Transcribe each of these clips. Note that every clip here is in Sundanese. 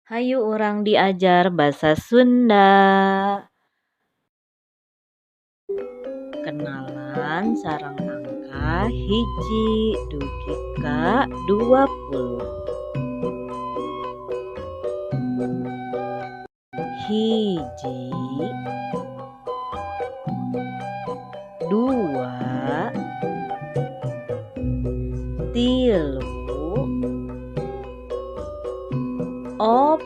Hayu urang diajar basa Sunda. Kenalan sareng angka 1 dugi ka 20. 1, 2, 3, 4,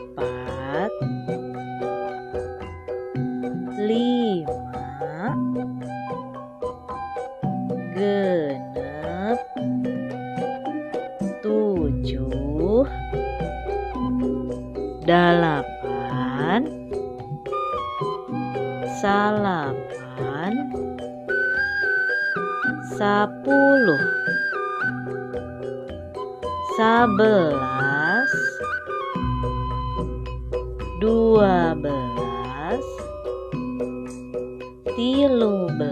5, 6, 7, 8, 9, 10, 11, 12,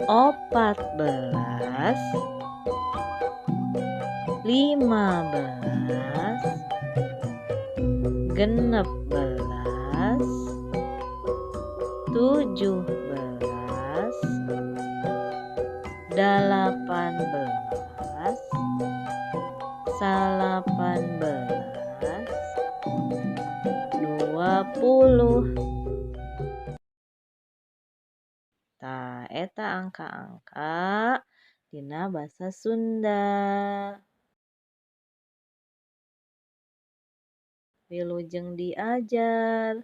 13, 14, 15, 16, 17, 18, 19, 20. Tah, eta angka-angka dina basa Sunda. Wilujeng diajar.